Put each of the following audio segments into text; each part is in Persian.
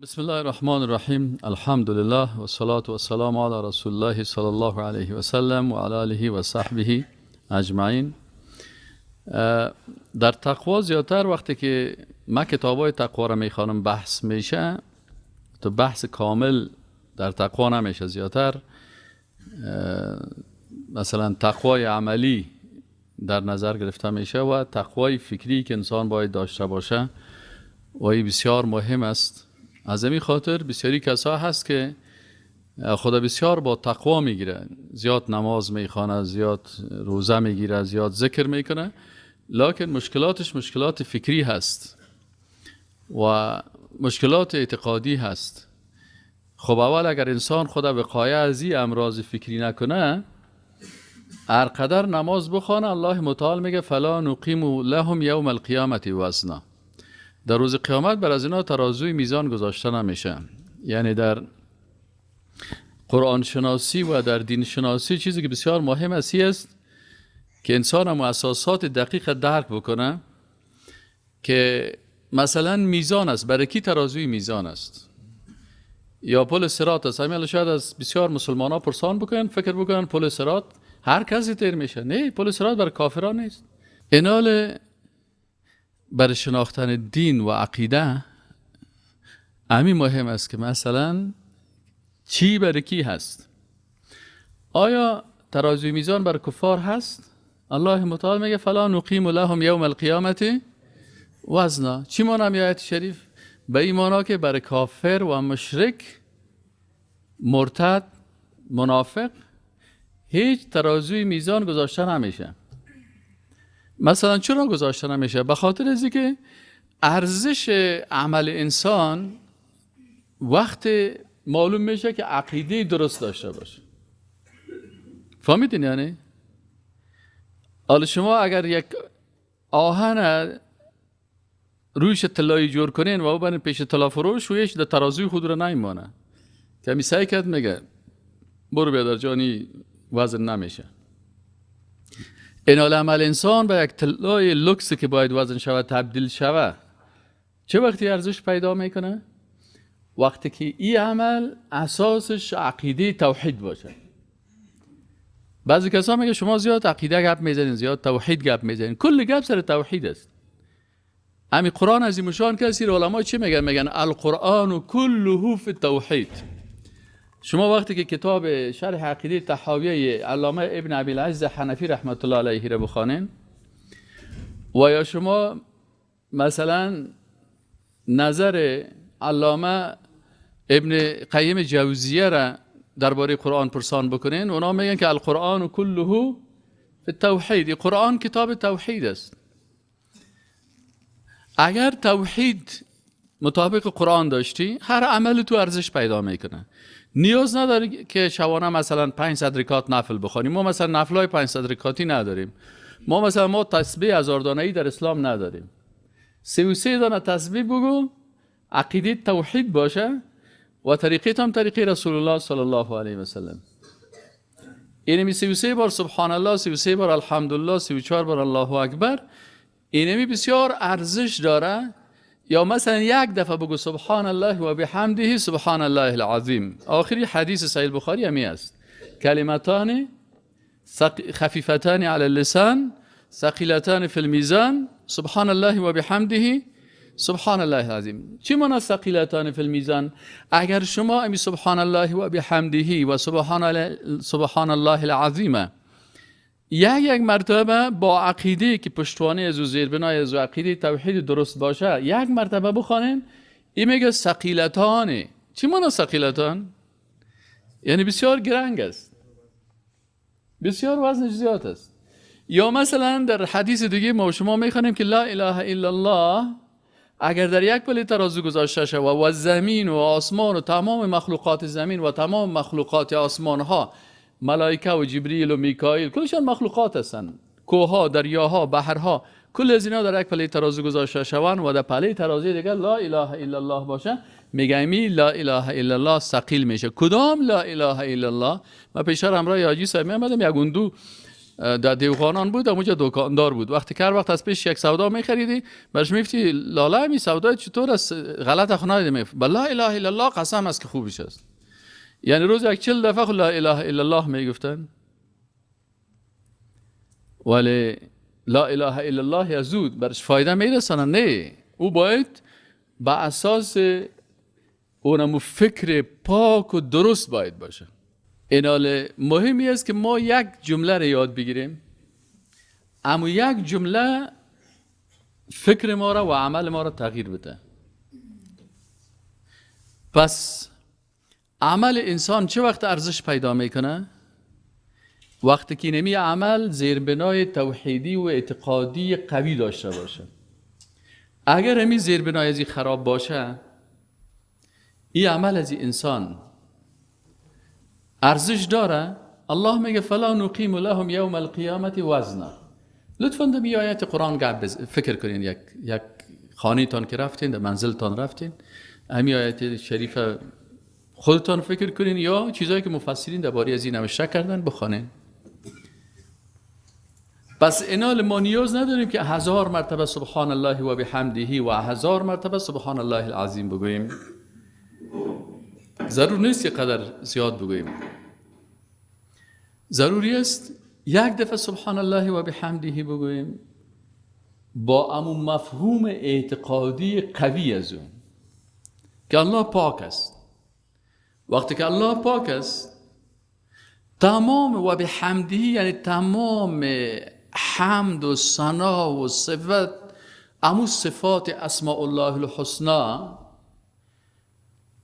بسم الله الرحمن الرحیم. الحمدلله و الصلاة و السلام علی رسول الله صلی الله علیه و سلم و علی آله و صحبه اجمعین. در تقوا زیادتر وقتی که من کتابای تقوا را میخوانم بحث میشه، تو بحث کامل در تقوا نمیشه. زیادتر مثلا تقوای عملی در نظر گرفته میشه و تقوای فکری که انسان باید داشته باشه و این بسیار مهم است. از این خاطر بسیاری کسا هست که خدا بسیار با تقوا میگیره، زیاد نماز میخوانه، زیاد روزه میگیره، زیاد ذکر میکنه، لکن مشکلاتش مشکلات فکری هست و مشکلات اعتقادی هست. خب اول اگر انسان خدا وقایه از این امراض فکری نکنه، هر قدر نماز بخوانه، الله متعال میگه فلا نقیم لهم یوم القیامت وزنا، در روز قیامت بر از اینا ترازوی میزان گذاشته نمیشه. یعنی در قرآن شناسی و در دین شناسی چیزی که بسیار مهم است است که انسان هم اساسات دقیق درک بکنه که مثلا میزان است، برای کی ترازوی میزان است یا پل صراط است. همین شاید از بسیار مسلمان ها پرسان بکنن، فکر بکنن پل صراط هر کسی تیر میشه. نه، پل صراط برای کافران نیست. اینال برای شناختن دین و عقیده همین مهم است که مثلا چی برای کی هست. آیا ترازوی میزان بر کفار هست؟ الله متعال میگه فلا نقیم لهم یوم القیامت وزنا. چی معنی آیت شریف؟ به این معنا که برای کافر و مشرک، مرتد، منافق هیچ ترازوی میزان گذاشته نمیشه. مثلا چرا گذاشته نمیشه؟ به خاطر از اینکه ارزش عمل انسان وقت معلوم میشه که عقیده درست داشته باشه. فهمیدین یعنی؟ حالا شما اگر یک آهن رویش طلایی جور کنین و ببرین پیش طلا فروش، رویش در ترازوی خود رو نمیمانه. کمی سعی کرد میگه برو بیادر جانی وزن نمیشه. این عمل انسان به یک طلای لوکس که باید وزن شود تبدیل شود، چه وقتی ارزش پیدا میکنه؟ وقتی که این عمل اساسش عقیده توحید باشه. بعضی کسا میگه شما زیاد عقیده گپ میزنین، زیاد توحید گپ میزنین، کل گپ سر توحید است. همین قرآن از این مشان کسی رو علما چی میگن؟ میگن القرآن کله فی التوحید. شما وقتی که کتاب شرح عقیده طحاویه علامه ابن ابی العز حنفی رحمت الله علیه را بخوانین و یا شما مثلا نظر علامه ابن قیم جوزیه را درباره قرآن پرسان بکنین، اونا میگن که القرآن کله فی التوحید. قرآن کتاب توحید است. اگر توحید مطابق قرآن داشتی، هر عمل تو ارزش پیدا میکنه. نیاز نداری که شبانه مثلا 500 رکعت نفل بخوانیم. ما مثلا نفلای 500 رکعتی نداریم. ما مثلا ما تسبیح هزار دانه‌ای در اسلام نداریم. 33 دانه تسبیح بگو، عقیده توحید باشه و طریقه هم طریقه رسول الله صلی الله علیه و سلم. اینمی 33 بار سبحان الله، 33 بار الحمدلله، 34 بار الله اکبر، اینمی بسیار ارزش داره. یا مثلا یک دفعه بگو سبحان الله و بحمده سبحان الله العظیم. آخری حدیث صحیح بخاری همی است: کلمتان خفیفتان علی اللسان ثقیلتان فی المیزان سبحان الله و بحمده سبحان الله العظیم. چی معنی ثقیلتان فی المیزان؟ اگر شما امی سبحان الله و بحمده و سبحان الله العظیم یک مرتبه با عقیده که پشتوانه از و زیربنای از و عقیده توحید درست باشه یک مرتبه بخوانین، این میگه ثقیلتانه. چی معنی ثقیلتان؟ یعنی بسیار گرنگ است، بسیار وزنش زیاد است. یا مثلا در حدیث دیگه ما شما میخوانیم که لا اله الا الله اگر در یک پله ترازو گذاشته شود و زمین و آسمان و تمام مخلوقات زمین و تمام مخلوقات آسمان ها، ملائکه و جبریل و میکائیل، کلشان مخلوقات هستند، کوهها، دریاها، بحرها، کل از اینا در یک پله ترازو گذاشته شوند و در پله ترازوی دیگه لا اله الا الله باشه، میگم لا اله الا الله ثقیل میشه. کدام لا اله الا الله؟ ما پیشتر همراه حاجی صاحب میامدم، یک اندو در دیوخانان بود، اونجا دکاندار بود. وقتی که هر وقت از پیش یک سودا میخریدی برش میفتی لاله می سودا چطور است، غلط خونه میفت، لا اله الا الله قسم است که خوبش است. یعنی روز یک 40 دفعه لا اله الا الله میگفتن، ولی لا اله الا الله از زود برش فایده میرسانه. نه، او باید به اساس اونمو فکر پاک و درست باید باشه. این حال مهمی است که ما یک جمله را یاد بگیریم، اما یک جمله فکر ما را و عمل ما را تغییر بده. پس عمل انسان چه وقت ارزش پیدا میکنه؟ وقتی که نمی عمل زیربنای توحیدی و اعتقادی قوی داشته باشه. اگر همی زیربنای ازی خراب باشه، این عمل از انسان ارزش داره؟ الله میگه فلا نقیم لهم یوم القیامت وزنا. لطفاً در این آیت قرآن گپ فکر کنین. یک خانه تان که رفتین، در منزلتان رفتین، همین آیت شریف خودتان فکر کنین یا چیزایی که مفسرین درباره از این نوشته کردن بخوانین. پس اینال ما نیاز نداریم که 1000 مرتبه سبحان الله و بحمده و 1000 مرتبه سبحان الله العظیم بگوییم. ضرور نیست که قدر زیاد بگوییم. ضروری است یک دفعه سبحان الله و بحمده بگوییم با امو مفهوم اعتقادی قوی از اون که الله پاک است. وقتی که الله پاک است، تمام و بحمده یعنی تمام حمد و ثنا و صفت، امو صفات اسماء الله الحسنا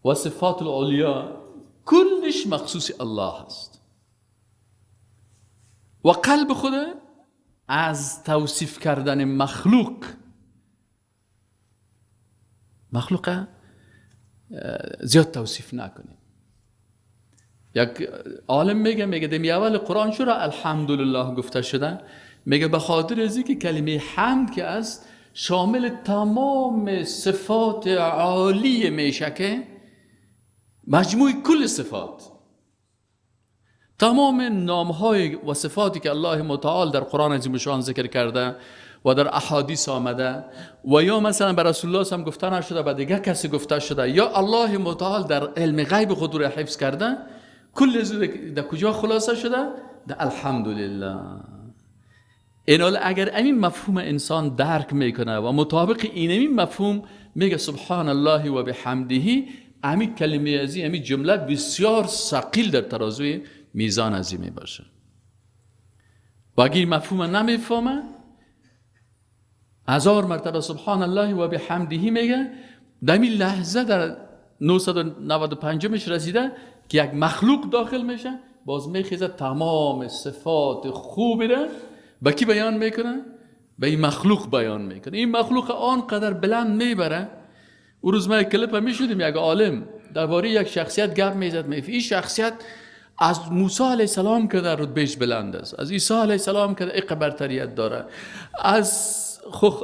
و صفات العلیا کلش مخصوص الله است. و قلب خود از توصیف کردن مخلوق زیاد توصیف نکنیم. یک عالم میگه دمی اول قرآن چرا الحمدلله گفته شده؟ میگه به خاطر از اینکه کلمه حمد که است شامل تمام صفات عالی میشه که مجموع کل صفات، تمام نامهای و صفاتی که الله متعال در قرآن عظیم شان ذکر کرده و در احادیث آمده و یا مثلا به رسول الله هم گفته نشده به دیگه کسی گفته شده یا الله متعال در علم غیب خود رو حفظ کرده، کل در کجا خلاصه شده؟ در الحمدلله. این اگر این مفهوم انسان درک میکنه و مطابق این مفهوم میگه سبحان الله و بحمده، همین کلمه ازی، همین جمله بسیار ثقیل در ترازوی میزان ازی باشه. و اگه این مفهوم نمیفهمه، 1000 مرتبه سبحان الله و بحمده میگه، در این لحظه در 995 رسیده که یک مخلوق داخل میشه، باز میخیزه تمام صفات خوبی را به کی بیان میکنه؟ به این مخلوق بیان میکنه. این مخلوق آنقدر بلند میبره. او روز ما یک کلیپ میشدیم، یک عالم درباره یک شخصیت گپ میزد، میگفت این شخصیت از موسی علیه السلام که در رتبهش بلند است، از عیسی علیه السلام که ایق برتریت داره،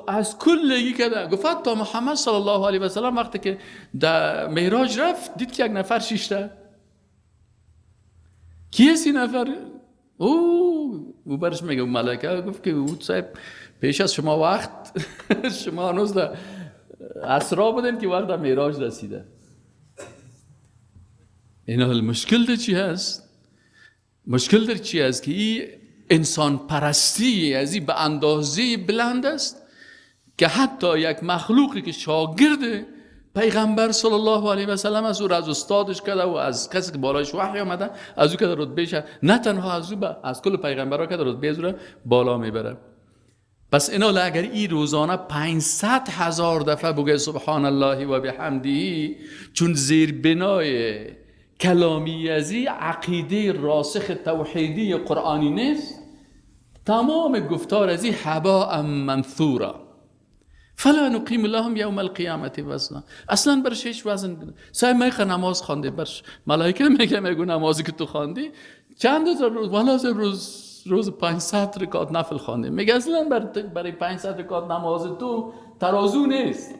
از کلگی که گفت تا محمد صلی الله علیه و سلم وقتی که در معراج رفت دید که یک نفر شیشته. کی است این نفر؟ او برش میگه ملائکه گفت که او صاحب پیش از شما وقت شما هنوز در اسرا بودین که وقت در معراج رسیده. این حال مشکل در چی هست؟ مشکل در چی هست که این انسان پرستی از این به اندازه بلند است که حتی یک مخلوقی که شاگرد پیغمبر صلی الله علیه و سلم است، او را از استادش کرده و از کسی که بالایش وحی آمده از او که رتبهش، نه تنها از او، از کل پیغمبرها که رتبه از او را بالا میبره. پس اینا اگر این روزانه 500,000 دفعه بگه سبحان الله و بحمده، چون زیر بنای کلامی ازی عقیده راسخ توحیدی قرآنی نیست، تمام گفتار ازی هباء منثورا فلا نقیم لهم یوم القیامت وزنا. اصلا برش هیچ وزن. سعی میخه نماز خوانده، برش ملائکه میگه میگه نمازی که تو خواندی چند روز، والا روز 500 رکعت نفل خوانده، میگه اصلا برای 500 رکعت نماز تو ترازو نیست،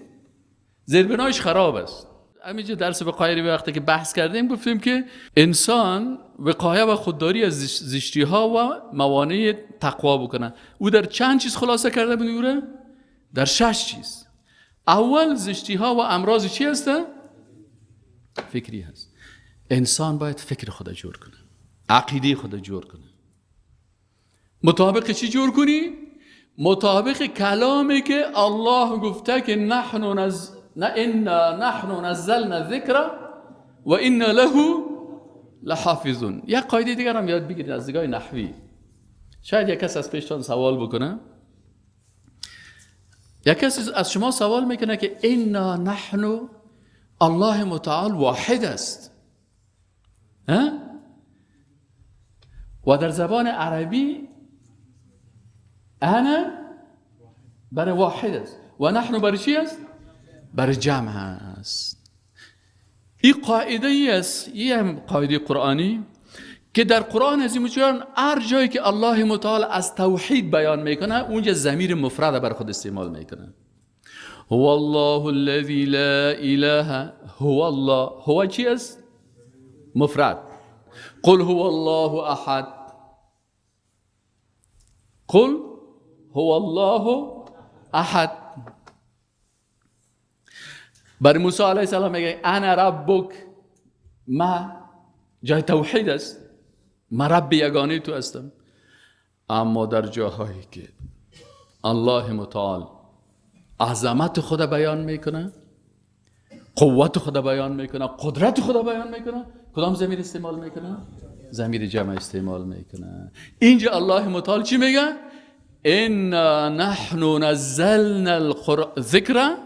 زیربنایش خراب است. همینجا درس وقایه رو وقتی که بحث کردیم گفتیم که انسان وقایه و خودداری از زشتی ها و موانع تقوا بکنه. او در چند چیز خلاصه کرده بود؟ در 6 چیز. اول زشتی ها و امراض چی هست؟ فکری هست. انسان باید فکر خود جور کنه، عقیده خود جور کنه. مطابق چی جور کنی؟ مطابق کلامی که الله گفته که انا نحن نزلنا الذکر و انا له لحافظون. یک قاعده دیگر هم یاد بگیرید از نگاه نحوی. شاید یک کس از پیشتان سوال بکنه، یک کس از شما سوال میکنه که انا نحن، الله متعال واحد است و در زبان عربی انا برای واحد است و نحن برای چی است؟ برای جمع است. این قاعده ای است، این هم قاعده قرآنی که در قرآن عظیم الشان هر جایی که الله متعال از توحید بیان میکنه اونجا ضمیر مفرد بر خود استعمال میکنه. هو الله الذی لا اله هو الله، هو چی است؟ مفرد. قل هو الله احد، قل هو الله احد. بر موسی علیه السلام میگه انا ربک، ما جای توحید است، ما رب یگانه تو هستم. اما در جاهایی که الله متعال عظمت خود بیان میکنه، قوت خود بیان میکنه، قدرت خود بیان میکنه، کدام ضمیر استعمال میکنه؟ ضمیر جمع استعمال میکنه. اینجا الله متعال چی میگه؟ انا نحن نزلنا الذکر،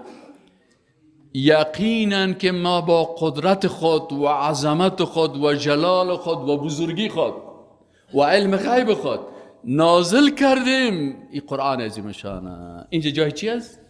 یقینا که ما با قدرت خود و عظمت خود و جلال خود و بزرگی خود و علم غیب خود نازل کردیم این قرآن عظیم شانه. اینجا جای چی است؟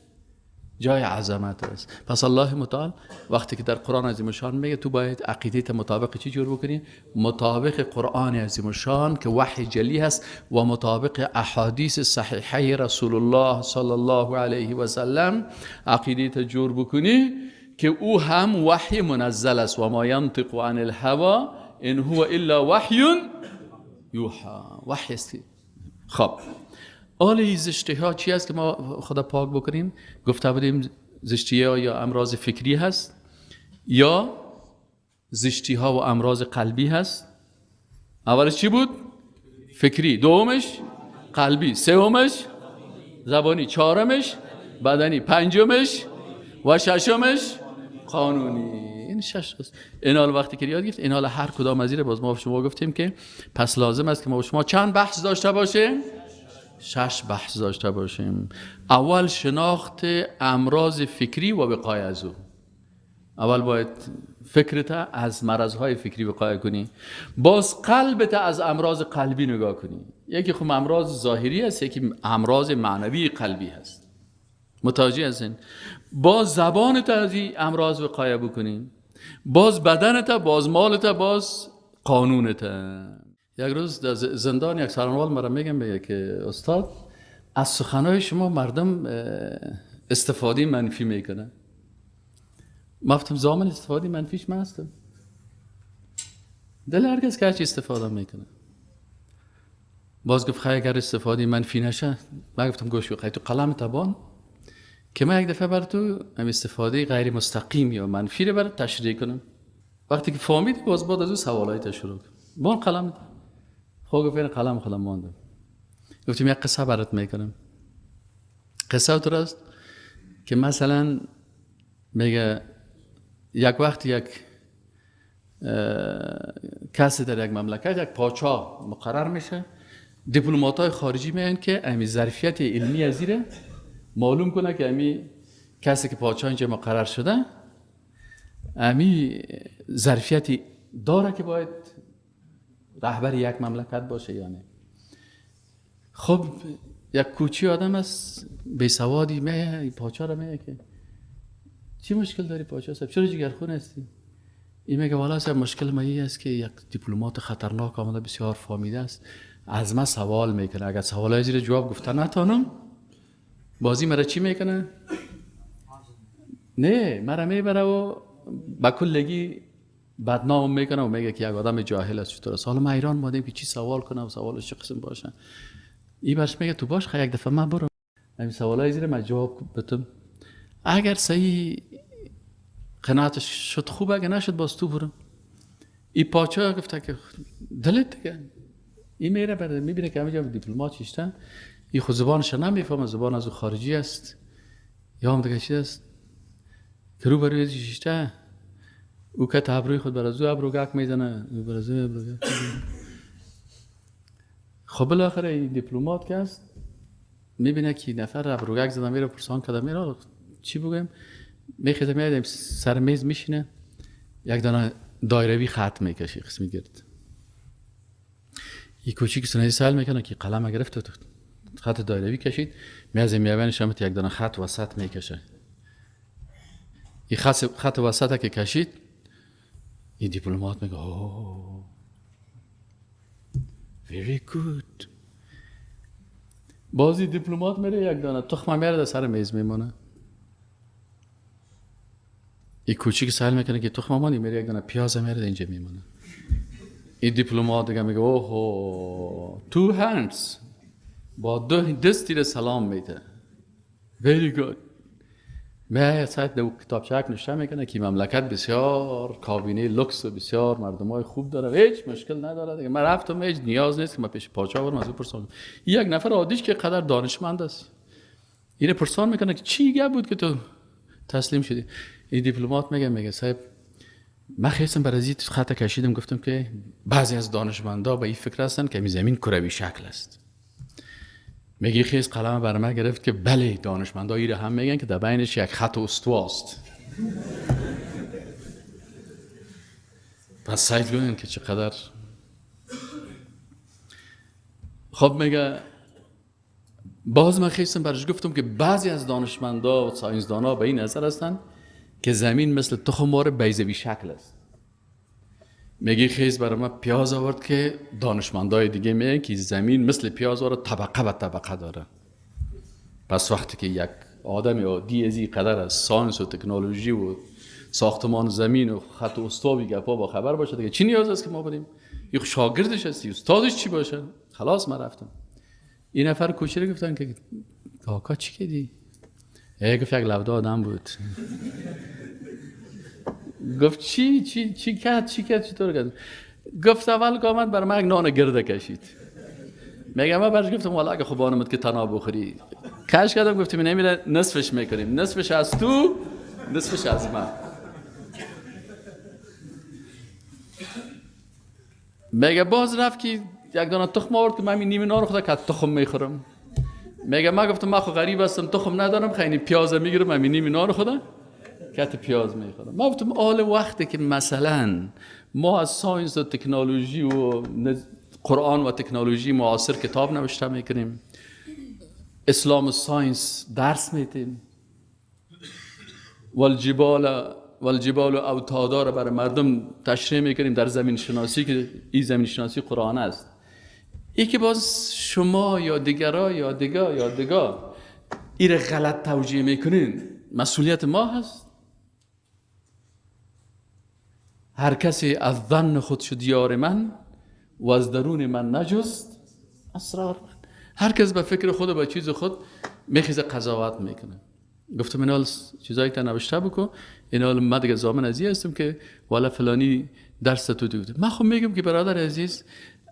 جای عظمت است. پس الله متعال وقتی که در قرآن عظیم شان میگه تو باید عقیدت مطابق چی جور بکنی؟ مطابق قرآن عظیم شان که وحی جلی هست و مطابق احادیث صحیحه رسول الله صلی الله علیه و سلم عقیدت جور بکنی که او هم وحی منزل است. و ما ینطق عن الهوى ان هو الا وحی یوحى، وحی است. خب آل زشتی ها چی هست که ما خدا پاک بکنیم؟ گفته بودیم زشتی ها یا امراض فکری هست یا زشتی ها و امراض قلبی هست. اولش چی بود؟ فکری، دومش قلبی، سومش زبانی، چهارمش بدنی، پنجمش و ششمش قانونی. این 6 است. این حال وقتی که یاد گرفت، این حال هر کدام از این باز ما شما گفتیم که پس لازم است که ما شما چند بحث داشته باشیم؟ 6 بحث داشته باشیم. اول شناخت امراض فکری و وقایه از او. اول باید فکرت از مرضهای فکری وقایه کنی، باز قلبت از امراض قلبی نگاه کنی. یکی خب امراض ظاهری است، یکی امراض معنوی قلبی هست. متوجه هستین؟ باز زبانت از این امراض وقایه بکنی، باز بدنت، باز مالت، باز قانونت. یک روز در زندان یک سرانوال مرا میگم، میگه که استاد از سخنهای شما مردم استفاده منفی میکنه. ما گفتم ضامن استفاده منفیش من هستم. دل هر کس که هرچی استفاده میکنه. باز گفت خیلی اگر استفاده منفی نشه، من گفتم گوش بخیر تو قلم تبان که من یک دفعه بر تو استفاده غیر مستقیم یا منفی رو برات تشریح کنم. وقتی که فهمید باز بعد از اون سوالای شروع کن. بان قلم خب گفت این قلم خودم مانده. گفتیم یک قصه برات میکنم. قصه تو است که مثلا میگه یک وقت یک کسی در یک مملکت یک پادشاه مقرر میشه، دیپلمات‌های خارجی میان که امی ظرفیت علمی از زیره معلوم کنه که امی کسی که پادشاه اینجا مقرر شده امی ظرفیتی داره که باید رهبر یک مملکت باشه یا نه. خب یک کوچی آدم است بی سوادی میه پادشاه را میگه که چی مشکل داری پادشاه صاحب، چرا جگرخون هستی؟ این میگه والا صاحب مشکل ما این است که یک دیپلمات خطرناک آمده بسیار فهمیده است، از ما سوال میکنه، اگر سوالای زیر جواب گفته نتانم بازی مرا چی میکنه؟ نه مرا میبره و با کلگی بدنام میکنه و میگه که یک آدم جاهل است چطور است. حالا ما ایران مادیم که چی سوال کنه و سوالش چه قسم باشه. این برش میگه تو باش خیلی یک دفعه من برم همین سوالای زیر من جواب بدم، اگر صحیح قناعتش شد خوب، اگر نشد باز تو برم. این پاچا گفته که دلت دیگه. این میره برده میبینه که همینجا دیپلمات شیشتن، این خود زبانش نمیفهمه، زبان از او خارجی است یا هم دیگه چیز است که رو بروی شیشته، او که ابروی خود بر از او ابرو گک میزنه، او بر از او ابرو گک میزنه. خب بالاخره این دیپلمات که است میبینه که نفر ابرو گک زده، میره پرسان کرده، میره چی بگم، میخیزه میاد سر میز میشینه، یک دانه دایروی خط میکشه قسمی گرد. این کوچیک سنایی سال میکنه که قلم گرفت و خط دایروی کشید، میازه میابنش هم یک دانه خط وسط میکشه. این خط وسط که کشید، این دیپلمات میگه oh very good. بازی دیپلمات میره یک دانه تخمه میره در سر میز میمونه. این کوچیک سال میکنه که تخمه مانی، میره یک دانه پیاز میره اینجا میمونه. این دیپلمات دیگه میگه اوه two hands، با دو دستی سلام میده very good. می ساعت دو کتابچک نشته میکنه که مملکت بسیار کابینه لوکس و بسیار مردمای خوب داره، هیچ مشکل نداره دیگه. من رفتم هیچ نیاز نیست که من پیش پادشاه برم از او پرسان. یک نفر عادیش که قدر دانشمند است اینه پرسان میکنه که چی گپ بود که تو تسلیم شدی. این دیپلمات میگه صاحب من خواستم بر از این خط کشیدم، گفتم که بعضی از دانشمندا به این فکر هستن که زمین کروی شکل است. میگه خیز قلم بر من گرفت که بله دانشمندا ایره هم میگن که در بینش یک خط استواست. پس سعی کنین که چقدر. خب میگه باز من خیستم برش گفتم که بعضی از دانشمندا و ساینسدانا به این نظر هستن که زمین مثل تخم بیضوی شکل است. میگه خیز برای من پیاز آورد که دانشمندای دیگه میگن که زمین مثل پیاز آورد طبقه به طبقه داره. پس وقتی که یک آدم عادی از این قدر از science و تکنولوژی و ساختمان زمین و خط استوایی گپا با خبر باشه دیگه چی نیاز است که ما بریم؟ یک شاگردش هستی، استادش چی باشه؟ خلاص من رفتم. این نفر کوچه گفتن که کاکا چی کردی؟ گفت یک لوده آدم بود. گفت چی چی چی کرد چی کرد چطور کرد؟ گفت اول که آمد برای من یک نان گرده کشید. میگم من برش گفتم والا اگه خوب آنمد که تنها بخوری کش کردم، گفتیم نمیره نصفش میکنیم، نصفش از تو نصفش از من. میگه باز رفت که یک دانه تخم آورد که من نیمه نان خدا که تخم میخورم. میگه من گفتم من خو غریب هستم تخم ندارم، خیلی پیاز میگیرم من نیمه نان خدا کت پیاز میخورم. ما گفتم آل وقتی که مثلا ما از science و تکنولوژی و قرآن و تکنولوژی معاصر کتاب نوشته میکنیم، اسلام و science درس میتیم، والجبال اوتادا را برای مردم تشریح میکنیم در زمین شناسی که این زمین شناسی قرآن است. ای که باز شما یا دیگرا یا دیگا یا دیگا این غلط توجیه میکنین، مسئولیت ما هست. هر کسی از ظن خود شد یار من و از درون من نجست اسرار من. هر کس به فکر خود و به چیز خود میخیزه قضاوت میکنه. گفتم اینال چیزایی که نوشته بکن، اینال من دیگه ضامن از این هستم که والا فلانی درس تو دیگه. من خب میگم که برادر عزیز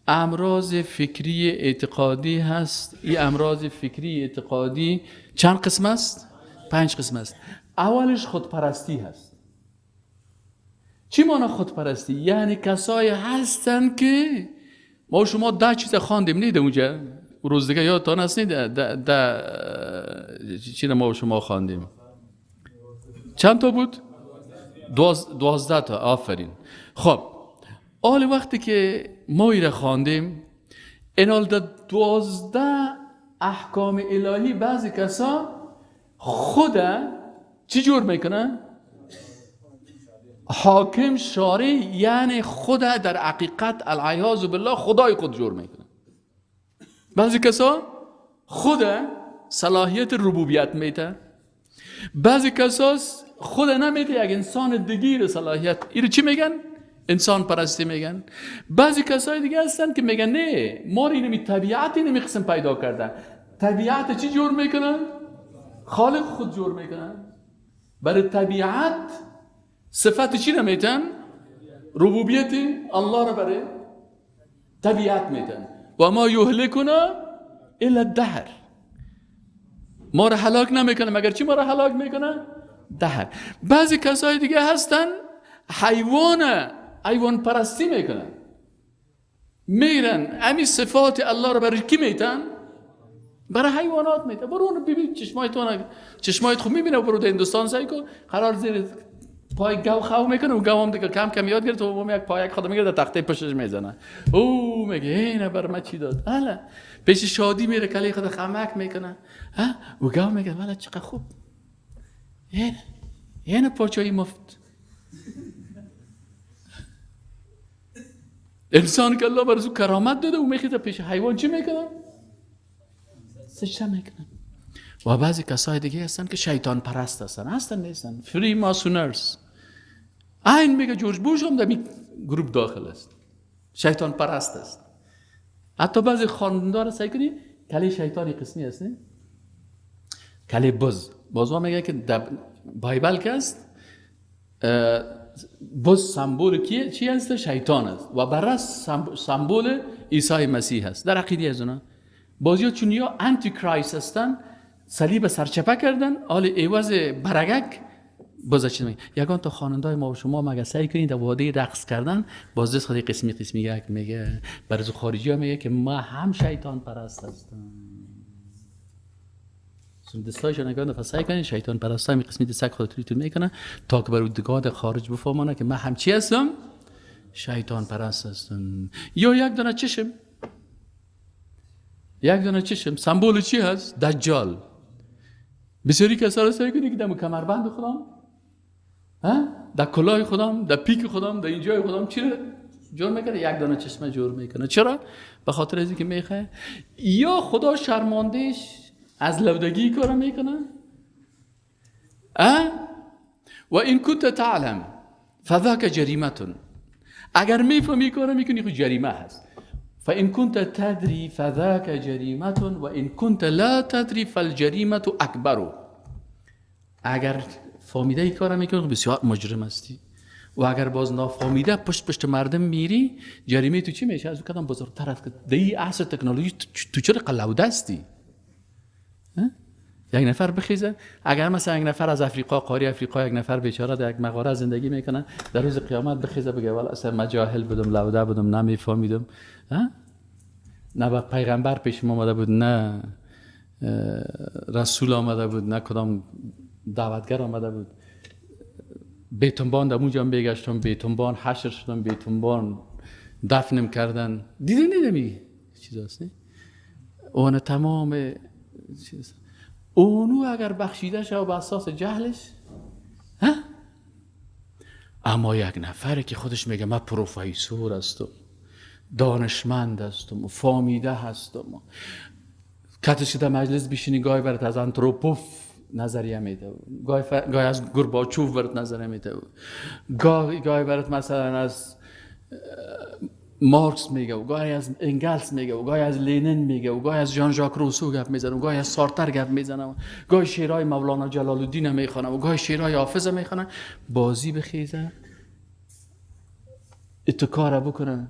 امراض فکری اعتقادی هست. این امراض فکری اعتقادی چند قسم است؟ 5 قسم است. اولش خودپرستی هست. چی معنی خودپرستی؟ یعنی کسایی هستن که ما شما 10 چیز خواندیم نیده اونجا روز دیگه یادتان هست نیده ده چی ما شما خواندیم چند تا بود؟ 12 تا. آفرین. خب آل وقتی که ما ایره خواندیم اینال در 12 احکام الهی بعضی کسا خود چی جور میکنن؟ حاکم شارع، یعنی خود در حقیقت العیاذ بالله خدای خود جور میکنه. بعضی کسا خود صلاحیت ربوبیت میده، بعضی کسا خود نمیده یک انسان دیگه صلاحیت. اینو چی میگن؟ انسان پرستی میگن. بعضی کسای دیگه هستن که میگن نه، ما رو اینمی طبیعت اینمی قسم پیدا کردن. طبیعت چی جور میکنن؟ خالق خود جور میکنن. برای طبیعت صفت چی نمیتن؟ ربوبیت الله رو برای طبیعت میتن. و ما یهلکنا الا الدهر. ما رو هلاک نمیکنه، مگر چی ما رو هلاک میکنه؟ دهر. بعضی کسای دیگه هستن حیوان پرستی میکنن، میرن امی صفات الله رو برای کی میتن؟ برای حیوانات میتن. برو اونو ببین، چشمایت خوب میبینه. برو در هندوستان سعی کن قرار زیر پای گاو خو میکنه و گاو هم دیگه کم کم یاد گرفت و یک پای خود میگیره در تخته پشتش میزنه. او میگه اینه بر من چی داد؟ حالا پیش شادی میره کلی خود خمک میکنه. ها و گاو میگه والا چقدر خوب، اینه پاچای مفت. انسان که الله برزو کرامت داده و میخیزه پیش حیوان چی میکنه؟ سجده میکنه. و بعضی کسای دیگه هستن که شیطان پرست هستن، هستن نیستن، Freemasoners. این میگه جورج بوش هم در این گروپ داخل است، شیطان پرست است. حتی بعضی خاندار سعی کنی کلی شیطانی قسمی است، نه؟ کلی بز. بازها میگه که در Bible که است بز سمبول چی است؟ شیطان است و برس سمبول عیسی مسیح است در عقیده از اونا. بازی ها چون یا antichrist هستن، صلیب سرچپه کردن، حال عوض برگک باز چیز میگه. یگان تا خواننده‌های ما و شما مگه سعی کنید در واده رقص کردن باز دست خود قسمی قسمی یک میگه. برای خارجی ها میگه که ما هم شیطان پرست هستم. دستایشان نگاه نفس سعی کنید شیطان پرست هم قسمی دستک خود تو میکنه تا که برای دیگه خارج بفهمانه که من هم چی هستم؟ شیطان پرست هستم. یا یک دانه چشم، یک دانه چشم سمبول چی هست؟ دجال. بسیاری کسا را سعی کنی که در کمربند خودم، در کلاه خودم، در پیک خودم، در اینجای خودم چی رو جور میکنه؟ یک دانه چشمه جور میکنه. چرا؟ به خاطر از اینکه میخواه یا خدا شرماندهش از لودگی کار میکنه. و این کنت تعلم فذاک جریمتون. اگر میفهمی کار میکنی خود جریمه هست. فإن كنت تدري فذاك جريمة وإن كنت لا تدري فالجريمة أكبر. اگر فهمیده ای کار میکنی بسیار مجرم هستی و اگر باز نافهمیده پشت پشت مردم میری جریمه تو چی میشه؟ از اون کدام بزرگتر است که در این عصر تکنولوژی تو چرا قلوده هستی؟ یک نفر بخیزه، اگر مثلا یک نفر از افریقا، قاری افریقا، یک نفر بیچاره در یک مغاره زندگی میکنه، در روز قیامت بخیزه بگه والا اصلا من جاهل بودم، لوده بودم، نمیفهمیدم، نه با پیغمبر پیش ما آمده بود، نه رسول آمده بود، نه کدام دعوتگر آمده بود، بیتنبان در اونجا بگشتم، بیتنبان حشر شدم، بیتنبان دفنم کردن. دیدی نیدمی چیز هست نه؟ اون تمام چیز اونو اگر بخشیده شد به اساس جهلش، ها؟ اما یک نفره که خودش میگه من پروفسور هستم، دانشمند هستم، فامیده هستم، کتش در مجلس بشینی گاهی برات از انتروپوف نظریه میده، گاهی از گورباچوف برات نظریه میده، گاهی برات مثلا از مارکس میگه و گاهی از انگلس میگه و گاهی از لنین میگه و گاهی از ژان ژاک روسو گپ میزنه و گاهی از سارتر گپ میزنه و گاهی شعرهای مولانا جلال الدین میخونه و گاهی شعرهای حافظ میخونه. بازی بخیزه اتکار بکنه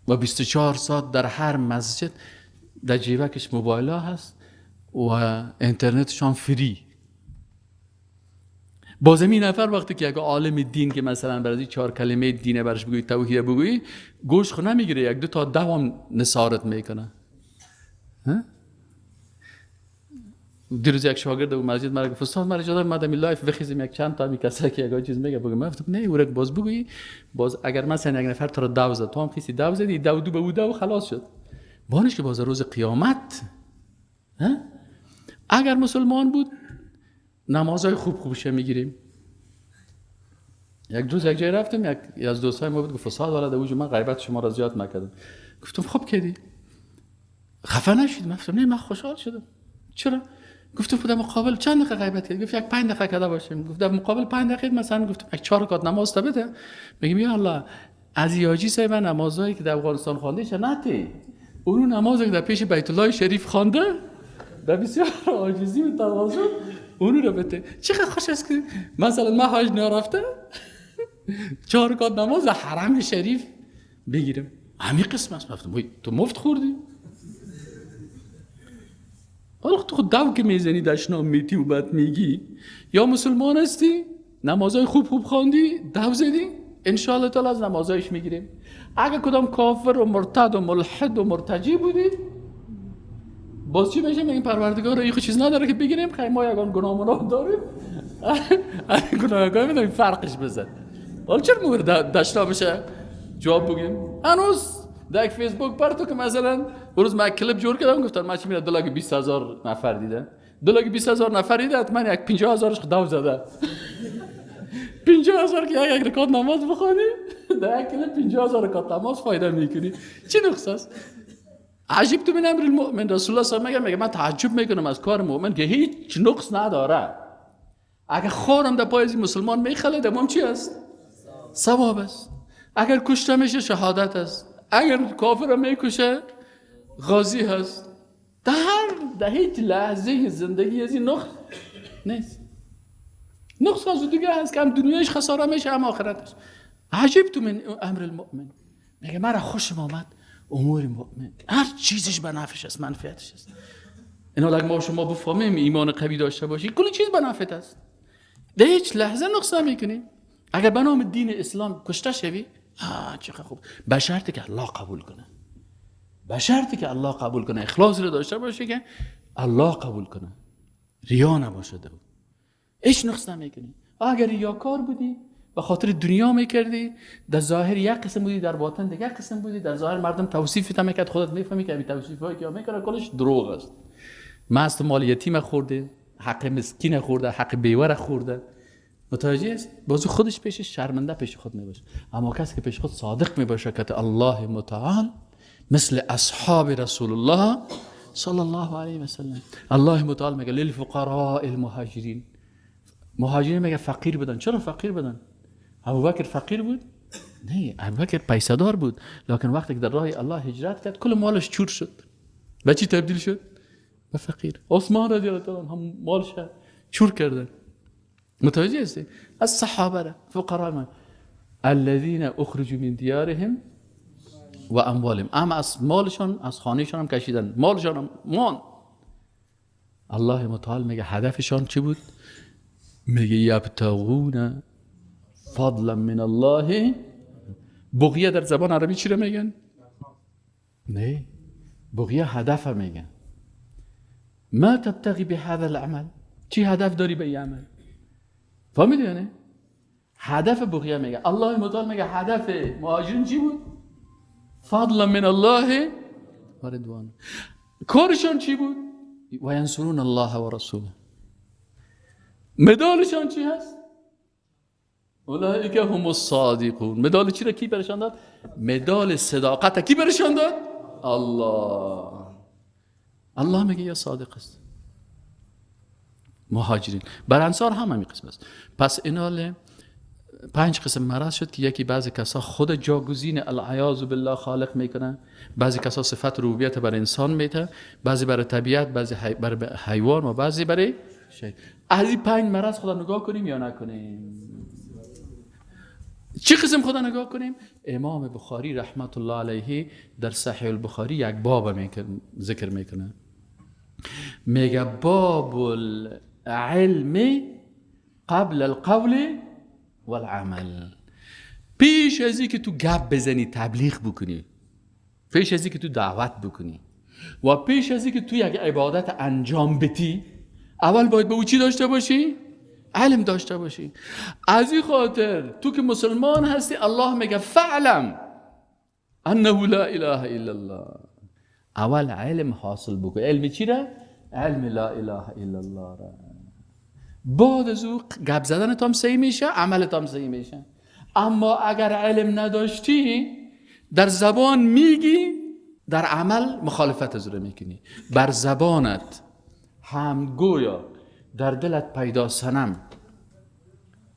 و 24 ساعت در هر مسجد در جیبکش موبایل ها هست و اینترنتشان فری. باز این نفر وقتی که یک عالم دین که مثلا برای 4 کلمه دینه برش بگویی، توحید بگویی، گوش خو نمیگیره، یک دو تا دوام نصارت میکنه. دیروز یک شاگرد و مسجد مرا گفت استاد مرا اجازه مادم live بخیزیم یک چند تا می کسایی که یک چیز میگه بگم. من گفتم نه اورک باز بگویی، باز اگر مثلا یک نفر تو را دو زد، تو هم خیسی دو زدی، دو دو به او دو خلاص شد. بانش که باز روز قیامت اگر مسلمان بود نمازهای خوب خوبشه میگیریم. یک روز یک جای رفتم، یک از دوستای ما بود، گفت استاد والا دوج من غیبت شما را زیاد نکردم. گفتم خب کدی خفه نشید؟ من گفتم نه من خوشحال شدم. چرا؟ گفتم خدا مقابل چند دقیقه غیبت کرد؟ گفت یک 5 دقیقه کرده باشیم. گفت در مقابل 5 دقیقه مثلا گفتم یک 4 رکعت نماز تا بده. میگم یا الله از یاجی صاحب نمازایی که در افغانستان خوانده شه نتی، اون نمازی که در پیش بیت الله شریف خوانده در بسیار عاجزی و تواضع اونو رو بده. چقدر خوش است که مثلا من حج نرفته 4 رکعت نماز در حرم شریف بگیرم. همین قسم است. گفتم تو مفت خوردی. حالا تو خود دو که میزنی دشنام میتی و بعد میگی یا مسلمان هستی نمازهای خوب خوب خواندی دو زدی انشاءالله تعالی از نمازهایش میگیریم. اگه کدام کافر و مرتد و ملحد و مرتجی بودی باز چی میشه؟ میگیم پروردگار این چیز نداره که بگیریم، خیلی ما یگان گناه منا داریم، گناهگاه میدونیم فرقش بزن. حالا چرا مورد دشنام میشه جواب بگیم؟ هنوز در فیسبوک پرتو که مثلا روز من کلیپ جور کردم گفتم من چی میره 220,000 نفر دیده، 220,000 نفر دیده حتما یک 50,000ش دو زده. 50,000 که یک رکعت نماز بخوانی در یک کلیپ 50,000 رکعت نماز فایده میکنی. چی نقص است؟ عجیب تو من امر المؤمن. رسول الله صلی الله علیه و میگه من تعجب میکنم از کار مؤمن که هیچ نقص نداره. اگه خارم در پای مسلمان میخله دمام چی است؟ ثواب است. اگر کشته میشه شهادت است. اگر کافر میکشه غازی هست. در هیچ لحظه زندگی از این نقص نیست. نقص از دیگه هست که هم دنیایش خساره میشه هم آخرتش. عجیب تو من امر المؤمن. میگه مرا خوشم آمد امور مؤمن، هر چیزش به نفعش است، منفعتش است. اینا اگه ما شما بفهمیم ایمان قوی داشته باشی کلی چیز به نفعت است. در هیچ لحظه نقص نمیکنی. اگر به نام دین اسلام کشته شوی چقدر خوب، به شرطی که الله قبول کنه، به شرطی که الله قبول کنه، اخلاص رو داشته باشه که الله قبول کنه، ریا نباشه، هیچ نقص نمیکنی. اگر ریاکار بودی به خاطر دنیا میکردی، در ظاهر یک قسم بودی، در باطن دیگر قسم بودی، در ظاهر مردم توصیفت میکرد، خودت میفهمی که این توصیفایی که میکنه کلش دروغ است. مست مال یتیم خورده، حق مسکین خورده، حق بیوه خورده. متوجه است؟ بازو خودش پیش شرمنده پیش خود میباشه. اما کسی که پیش خود صادق میباشه که الله متعال، مثل اصحاب رسول الله صلی الله علیه و سلم، الله متعال میگه للفقراء المهاجرین. مهاجرین میگه فقیر بودن. چرا فقیر بودن؟ ابوبکر فقیر بود؟ نه، ابوبکر پیسه دار بود، لکن وقتی که در راه الله هجرت کرد کل مالش چور شد. به چی تبدیل شد؟ به فقیر. عثمان رضی الله عنه هم مالش چور کردن. متوجه هستی؟ از صحابه را فقراء ما الذين اخرجوا من دیارهم و اموالهم، اما از مالشان از خانهشان هم کشیدن، مالشان هم مان. الله متعال میگه هدفشان چی بود؟ میگه یبتغون فضلا من الله. بغیه در زبان عربی چی رو میگن؟ نه، بغیه هدف میگن. ما تبتغی بهذا العمل، چی هدف داری به این عمل؟ فهمیدی یا نه؟ هدف بغیه میگه. الله متعال میگه هدف مهاجرین چی بود؟ فضلا من الله و رضوان. کارشان چی بود؟ و ینصرون الله و رسوله. مدالشان چی هست؟ اولئک هم الصادقون. مدال چی را کی برشان داد؟ مدال صداقت کی برشان داد؟ الله. الله میگه یا صادق است. مهاجرین بر انصار هم همین قسم است. پس اینال 5 قسم مرض شد که یکی بعضی کسا خود جاگزین العیاذ بالله خالق میکنن، بعضی کسا صفت ربوبیت بر انسان میته، بعضی برای طبیعت، بعضی برای حیوان و بعضی برای شی. از این 5 مرض خدا نگاه کنیم یا نکنیم؟ چه قسم خدا نگاه کنیم؟ امام بخاری رحمت الله علیه در صحیح البخاری یک باب ذکر میکنه، میگه باب العلم قبل القول والعمل. پیش از اینکه تو گپ بزنی تبلیغ بکنی، پیش از اینکه تو دعوت بکنی و پیش از اینکه تو یک عبادت انجام بدی، اول باید به او چی داشته باشی؟ علم داشته باشی. از این خاطر تو که مسلمان هستی الله میگه فعلم انه لا اله الا الله. اول علم حاصل بکن. علم چی را؟ علم لا اله الا الله را. بعد از او گپ زدن تام صحیح میشه، عمل تام صحیح میشه. اما اگر علم نداشتی در زبان میگی، در عمل مخالفت از رو میکنی. بر زبانت حمدگویا در دلت پیدا صنم،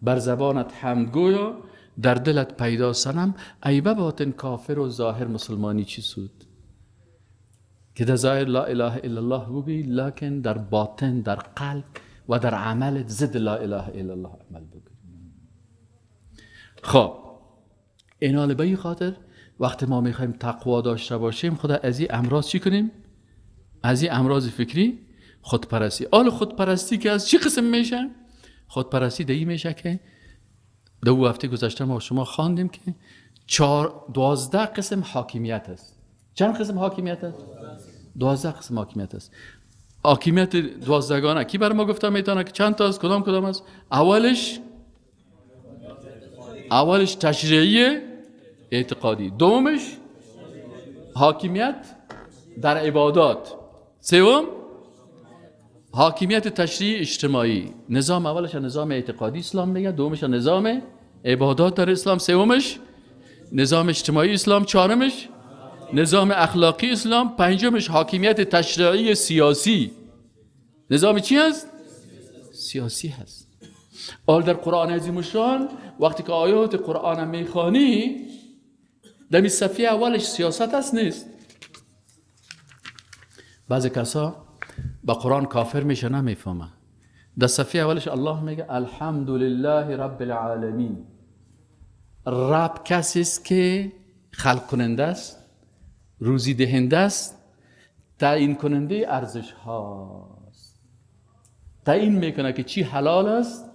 بر زبانت حمدگویا در دلت پیدا صنم، ای به باطن کافر و ظاهر مسلمانی چی سود؟ که در ظاهر لا اله الا الله بگویی، لکن در باطن، در قلب و در عملت ضد لا اله الا الله عمل بگویی. خب اینال به این خاطر وقتی ما میخوایم تقوا داشته باشیم، خدا از این امراض چی کنیم؟ از این امراض فکری خودپرستی. آل خودپرستی که از چی قسم میشه؟ خودپرستی در این میشه که دو هفته گذشته ما شما خواندیم که 12 قسم حاکمیت است. چند قسم حاکمیت است؟ 12 قسم حاکمیت است. حاکمیت 12 گانه کی بر ما گفته میتونه که چند تا است؟ کدام کدام است؟ اولش تشریعی اعتقادی، دومش حاکمیت در عبادات، سوم حاکمیت تشریعی اجتماعی. نظام اولش نظام اعتقادی اسلام میگه، دومش نظام عبادات در اسلام، سومش نظام اجتماعی اسلام، چهارمش نظام اخلاقی اسلام، پنجمش حاکمیت تشریعی سیاسی. نظام چی هست؟ سیاسی هست. آل در قرآن عظیم الشان وقتی که آیات قرآن میخوانی، دمی صفحه اولش سیاست هست نیست. بعضی کسا با قرآن کافر میشه نمیفهمه. در صفحه اولش الله میگه الحمدلله رب العالمین. رب کسی است که خلق کننده است، روزی دهنده است، تعیین کننده ارزش هاست. تعیین میکنه که چی حلال است،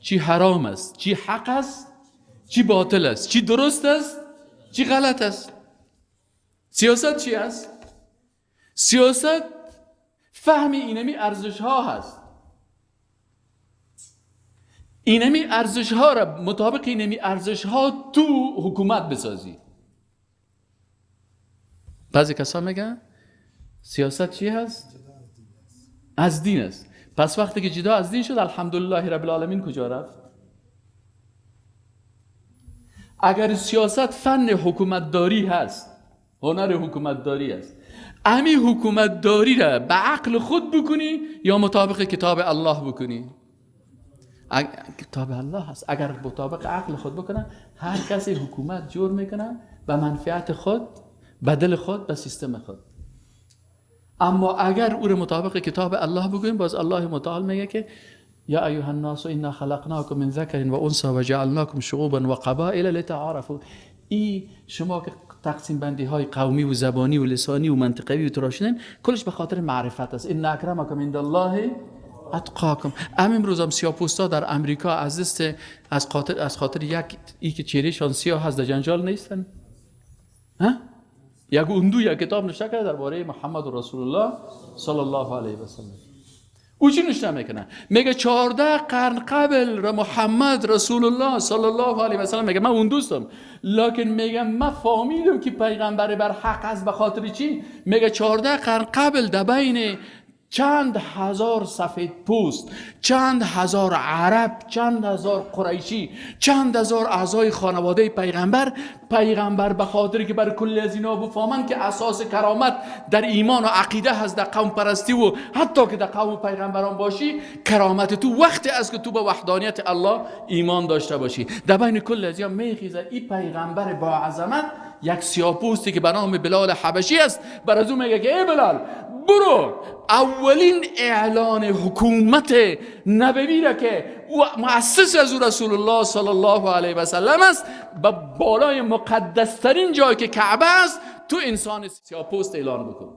چی حرام است، چی حق است، چی باطل است، چی درست است، چی غلط است. سیاست چی است؟ سیاست فهم اینمی ارزش ها هست. اینمی ارزش ها را مطابق اینمی ارزش ها تو حکومت بسازی. بعضی کسا میگن سیاست چی هست؟ از دین است. پس وقتی که جدا از دین شد، الحمدلله رب العالمین کجا رفت؟ اگر سیاست فن حکومتداری هست، هنر حکومتداری است، امی حکومتداری را به عقل خود بکنی یا مطابق کتاب الله بکنی؟ کتاب الله هست. اگر مطابق عقل خود بکنه، هر کسی حکومت جور میکنه به منفعت خود، به دل خود، به سیستم خود. اما اگر او را مطابق کتاب الله بگوییم، باز الله متعال میگه که یا ایها الناس انا خلقناکم من ذکر و انثی و جعلناکم شعوبا و قبائل لتعارفوا. ای شما که تقسیم بندی های قومی و زبانی و لسانی و منطقوی و تراشیدن، کلش به خاطر معرفت است. ان اکرمکم عند الله اتقاکم. امروز هم سیاه‌پوستا در امریکا از دست از خاطر یک ای که چهرهشان سیاه هست در جنجال نیستن. ها؟ یک اندو یک کتاب نوشته کرده درباره محمد رسول الله صلی الله علیه و سلم. او چی نوشته میکنه؟ میگه 14 قرن قبل محمد رسول الله صلی الله علیه و سلم، میگه من اون دوستم، لکن میگه من فهمیدم که پیغمبر بر حق است. به خاطر چی؟ میگه 14 قرن قبل در بین چند هزار سفید پوست، چند هزار عرب، چند هزار قریشی، چند هزار اعضای خانواده پیغمبر، پیغمبر به خاطر که بر کل از اینا بفهمند که اساس کرامت در ایمان و عقیده هست، در قوم پرستی و حتی که در قوم پیغمبران باشی، کرامت تو وقتی است که تو به وحدانیت الله ایمان داشته باشی. در بین کل از اینا میخیزه این پیغمبر با عظمت، یک سیاه‌پوستی که به نام بلال حبشی است، بر از او میگه که ای بلال برو اولین اعلان حکومت نبوی را که او مؤسس از او رسول الله صلی الله علیه و سلم است، به بالای مقدسترین جای که کعبه است، تو انسان سیاه‌پوست اعلان بکن.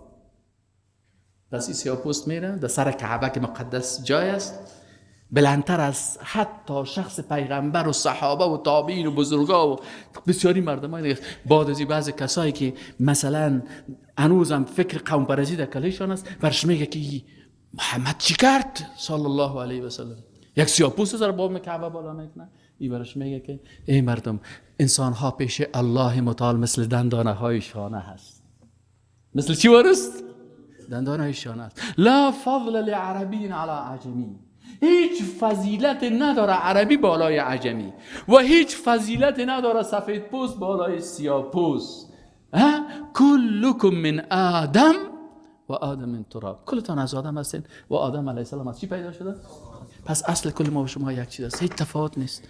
پس این سیاه‌پوست میره در سر کعبه که مقدس جای است، بلندتر از حتی شخص پیغمبر و صحابه و تابعین و بزرگا و بسیاری مردم های دیگه. بعد از بعضی کسایی که مثلا هنوزم فکر قوم پرستی در کلهشان است، برش میگه که محمد چی کرد صلی الله علیه و سلم، یک سیاه‌پوست سر بام کعبه بالا میکنه. ای برش میگه که ای مردم، انسان ها پیش الله متعال مثل دندانه های شانه هست. مثل چی ورست؟ دندانه های شانه است. لا فضل لعربی علی عجمی، هیچ فضیلت نداره عربی بالای عجمی و هیچ فضیلت نداره سفید پوست بالای سیاه پوست. کلکم من آدم و آدم من تراب. کلتان از آدم هستین و آدم علیه السلام از چی پیدا شده؟ پس اصل کل ما و شما یک چیز است، هیچ تفاوت نیست.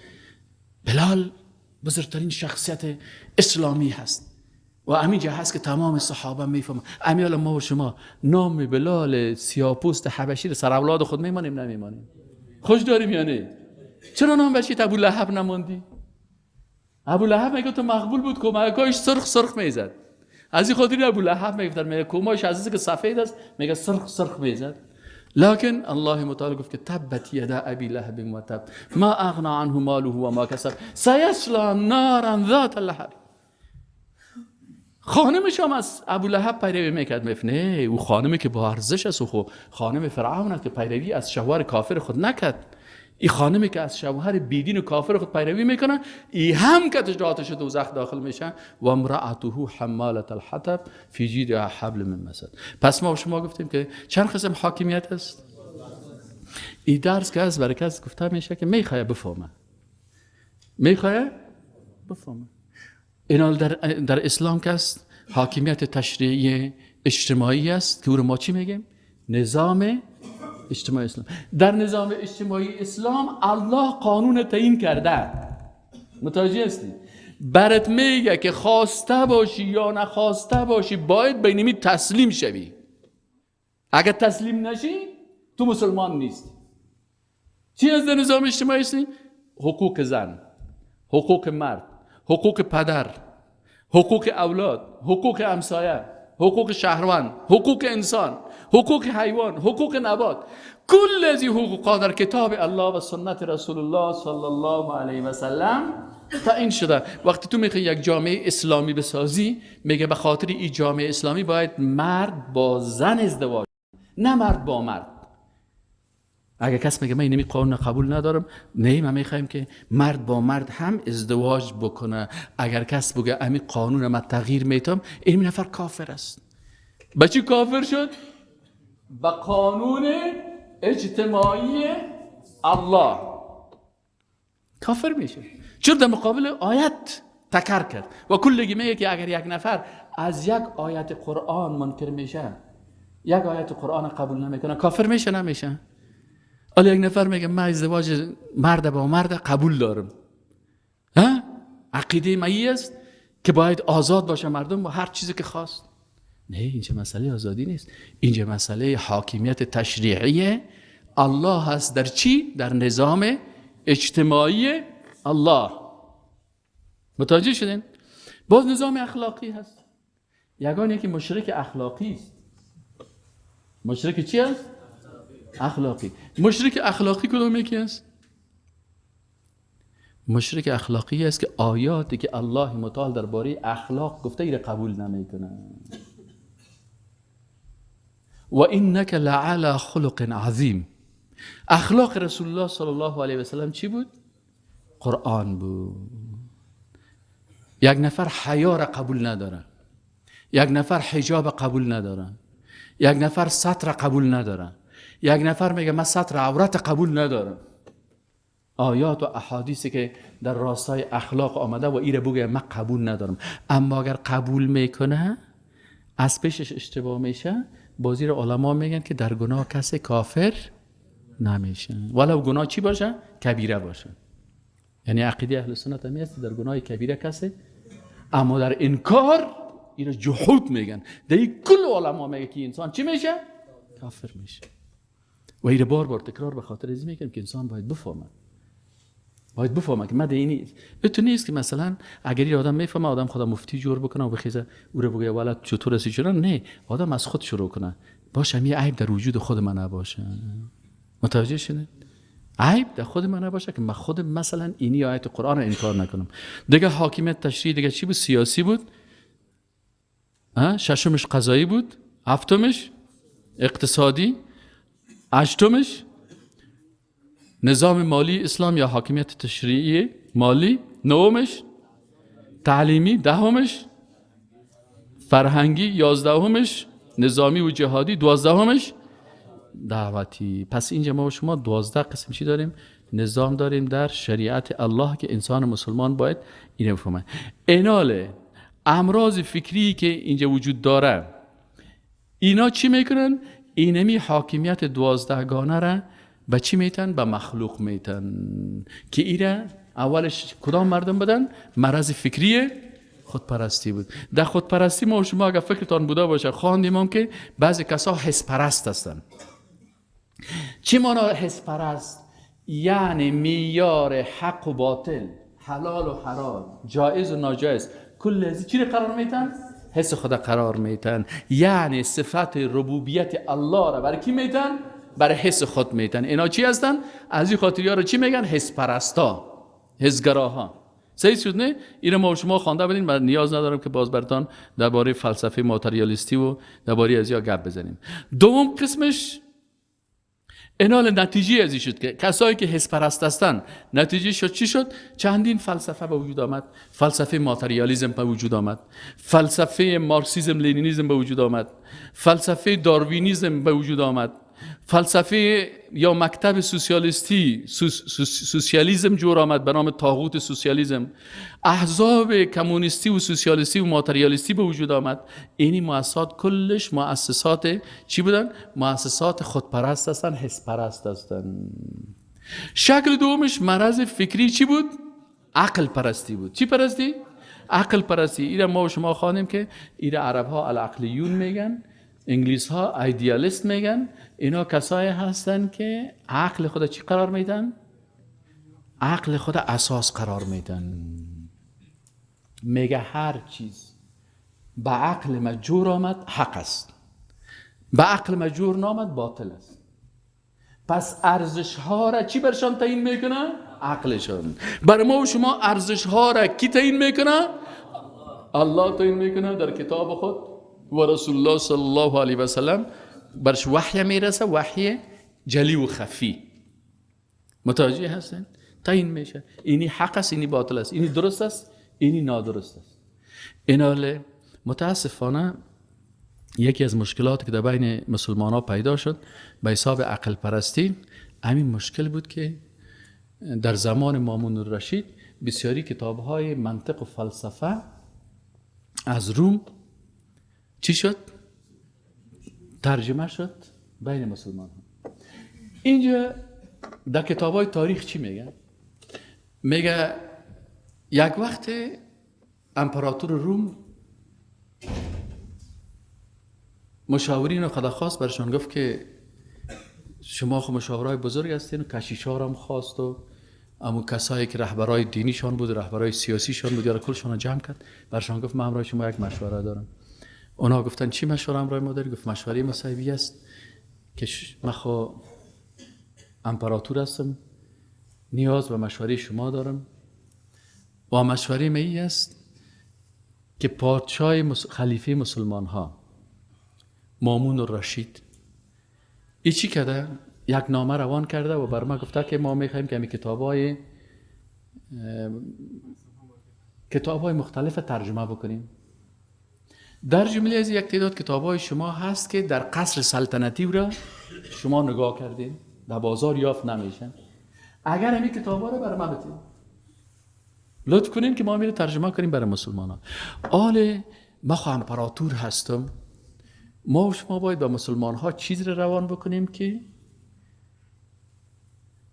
بلال بزرگترین شخصیت اسلامی هست و همینجا هست که تمام صحابه میفهمن. امیال ما و شما نام بلال سیاپوست حبشی رو سر اولاد خود میمانیم نمیمانیم؟ خوش داریم یا نه؟ چرا نام بچیت ابو لهب نماندی؟ ابو لهب میگه تو مقبول بود، کمکاش سرخ سرخ میزد. از این خاطر ابو لهب میگفتن، میگه کماش عزیزی که سفید است، میگه سرخ سرخ میزد. لكن الله متعال گفت که تبت یدا ابی لهب و تب ما اغنا عنه ماله و ما کسب سیصلی نارا ذات لهب. خانمش هم از ابو لهب پیروی میکرد. میگفت نه، او خانمی که با ارزش است، او خانم فرعون است که پیروی از شوهر کافر خود نکرد. این خانمی که از شوهر بیدین و کافر خود پیروی میکنه، ای هم که آتش دوزخ داخل میشه. و امرأته حمالة الحطب فی جیدها حبل من مسد. پس ما شما گفتیم که چند قسم حاکمیت است. این درس که از برای کس گفته میشه که میخواه بفهمه، میخواه بفهمه. اینا در اسلام که است حاکمیت تشریعی اجتماعی است که او رو ما چی میگیم؟ نظام اجتماعی اسلام. در نظام اجتماعی اسلام الله قانون تعیین کرده. متوجه هستی؟ برات میگه که خواسته باشی یا نخواسته باشی باید به اینمی تسلیم شوی. اگر تسلیم نشی تو مسلمان نیستی. چی از در نظام اجتماعی اسلام؟ حقوق زن، حقوق مرد، حقوق پدر، حقوق اولاد، حقوق همسایه، حقوق شهروند، حقوق انسان، حقوق حیوان، حقوق نبات. کل از این حقوق در کتاب الله و سنت رسول الله صلی الله علیه و سلم تعیین شده. وقتی تو میخوای یک جامعه اسلامی بسازی، میگه به خاطر این جامعه اسلامی باید مرد با زن ازدواج، نه مرد با مرد. اگه کس میگه من اینمی قانون قبول ندارم، نه، من میخوایم که مرد با مرد هم ازدواج بکنه. اگر کس بگه امی قانون من تغییر میتم، این نفر کافر است. به چی کافر شد؟ به قانون اجتماعی الله کافر میشه. چرا؟ در مقابل آیت تکر کرد و کلگی میگه که اگر یک نفر از یک آیت قرآن منکر میشه، یک آیت قرآن قبول نمیکنه، کافر میشه نمیشه؟ حالا یک نفر میگه من ازدواج مرد با مرد قبول دارم، ها؟ عقیده من است که باید آزاد باشه مردم با هر چیزی که خواست. نه، اینجا مسئله آزادی نیست، اینجا مسئله حاکمیت تشریعی الله هست. در چی؟ در نظام اجتماعی الله. متوجه شدین؟ باز نظام اخلاقی هست. یگان یکی مشرک اخلاقی است. مشرک چی است؟ اخلاقی. مشرک اخلاقی کدوم یکی است؟ مشرک اخلاقی است که آیاتی که الله متعال درباره اخلاق گفته ایره قبول نمیکنه. و انک لعلی خلق عظیم. اخلاق رسول الله صلی الله علیه و سلم چی بود؟ قرآن بود. یک نفر حیا را قبول نداره، یک نفر حجاب قبول نداره، یک نفر ستر قبول نداره، یک نفر میگه من ستر عورت قبول ندارم. آیات و احادیثی که در راستای اخلاق آمده و ایره بگه من قبول ندارم، اما اگر قبول میکنه از پیشش اشتباه میشه. بازی رو علما میگن که در گناه کسی کافر نمیشه، ولو گناه چی باشه؟ کبیره باشه. یعنی عقیده اهل سنت همی است در گناه کبیره کسی، اما در انکار اینو جحود میگن. در کل علما میگه که انسان چی میشه؟ کافر میشه. و اینو بار بار تکرار به خاطر از میگم که انسان باید بفهمه، باید بفهمه که مده اینی تو نیست که مثلا اگر این آدم میفهمه آدم خدا مفتی جور بکنه و بخیزه او رو بگه ولد چطور هستی چرا، نه، آدم از خود شروع کنه. باشه یه عیب در وجود خود من نباشه. متوجه شدید؟ عیب در خود من نباشه که من خود مثلا اینی آیت قرآن رو انکار نکنم. دیگه حاکمیت تشریعی دیگه چی بود؟ سیاسی بود، ششمش قضایی بود، هفتمش اقتصادی، هشتمش نظام مالی اسلام یا حاکمیت تشریعی مالی، نهمش تعلیمی، دهمش فرهنگی، 11مش نظامی و جهادی، 12مش دعوتی. پس اینجا ما و شما 12 قسم چی داریم؟ نظام داریم در شریعت الله که انسان مسلمان باید اینو بفهمه. اینال امراض فکری که اینجا وجود داره، اینا چی میکنن؟ اینمی حاکمیت 12 گانه را به چی میتن؟ به مخلوق میتن که ایره اولش کدام مردم بدن؟ مرض فکری خودپرستی بود. در خودپرستی ما و شما اگر فکرتان بوده باشه خواندیم هم که بعضی کسا حس پرست هستن. چی مانا حس پرست؟ یعنی معیار حق و باطل، حلال و حرام، جایز و ناجایز، کل از چی قرار میتن؟ حس خدا قرار میتن. یعنی صفت ربوبیت الله را برای کی میتن؟ برای حس خود میتن. اینا چی هستن؟ از این خاطر یارو چی میگن؟ حس پرستا، حسگراها. صحیح شد نه؟ اینو ما شما خوانده بودین، من نیاز ندارم که باز براتان درباره فلسفه ماتریالیستی و درباره ازیا گپ بزنیم. دوم قسمش اینال نتیجه ازی شد که کسایی که حس پرست هستن نتیجه شد چی شد؟ چندین فلسفه به وجود آمد. فلسفه ماتریالیسم به وجود آمد، فلسفه مارکسیسم لنینیسم به وجود آمد، فلسفه داروینیسم به وجود آمد، فلسفه یا مکتب سوسیالیستی سوسیالیسم جور آمد به نام طاغوت سوسیالیسم، احزاب کمونیستی و سوسیالیستی و ماتریالیستی به وجود آمد. اینی مؤسسات کلش مؤسسات چی بودن؟ مؤسسات خودپرست هستن، حس پرست هستن. شکل دومش مرض فکری چی بود؟ عقل پرستی بود. چی پرستی؟ عقل پرستی. اینا ما و شما خوانیم که اینا عرب ها العقلیون میگن، انگلیس ها ایدیالیست میگن. اینا کسایی هستن که عقل خود چی قرار میدن؟ عقل خود اساس قرار میدن. میگه هر چیز به عقل ما جور آمد حق است، به عقل ما جور نامد باطل است. پس ارزش ها را چی برشان تعیین میکنه؟ عقلشان. برای ما و شما ارزش ها را کی تعیین میکنه؟ الله تعیین میکنه در کتاب خود و رسول الله صلی الله علیه و سلم برش وحی میرسه، وحی جلی و خفی. متوجه هستن؟ تعیین میشه اینی حق است، اینی باطل است، اینی درست است، اینی نادرست است. ایناله متاسفانه یکی از مشکلات که در بین مسلمان ها پیدا شد به حساب عقل پرستی همین مشکل بود که در زمان مامون الرشید بسیاری کتاب های منطق و فلسفه از روم چی شد؟ ترجمه شد بین مسلمان ها. اینجا در کتاب های تاریخ چی میگن؟ میگه یک وقت امپراتور روم مشاورین خدا خواست برشان گفت که شما خو مشاورای بزرگ هستین و کشیشا را هم خواست و امو کسایی که رهبرای دینیشان بود، رهبرای سیاسیشان بود، یا کلشان را جمع کرد. برشان گفت من همراه شما یک مشوره دارم. اونا گفتن چی مشوره همراه ما داری؟ گفت مشوره مصاحبی است که من خو امپراتور هستم، نیاز به مشوره شما دارم و مشوره می است که پادشاه خلیفه مسلمان ها مامون الرشید ای چی کرده؟ یک نامه روان کرده و بر ما گفته که ما میخوایم که کتابای مختلف ترجمه بکنیم. در جمله از یک تعداد کتابای شما هست که در قصر سلطنتی را شما نگاه کردین، در بازار یافت نمیشن. اگر همین کتابا رو بر ما بدین، لطف کنین که ما میره ترجمه کنیم برای مسلمان ها. آله ما خو امپراتور هستم، ما و شما باید به مسلمان ها چیز رو روان بکنیم که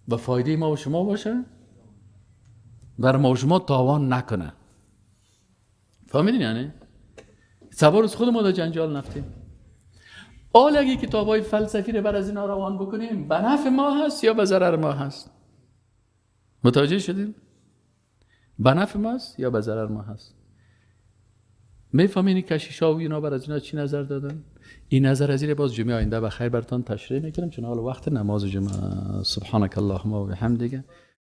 به فایده ما و شما باشه، بر ما و شما تاوان نکنه. فهمیدین یعنی؟ سوار از خود ما در جنجال نفتیم. آل اگه کتاب های فلسفی رو بر از اینا روان بکنیم به نفع ما هست یا به ضرر ما هست؟ متوجه شدیم؟ به نفع ما هست یا به ضرر ما هست؟ میفهمین کشیشا و اینا بر از اینا چی نظر دادن؟ این نظر از این باز جمعه آینده بخیر براتون تشریح میکنم چون حال وقت نماز جمعه. سبحانك اللهم و بحمدک.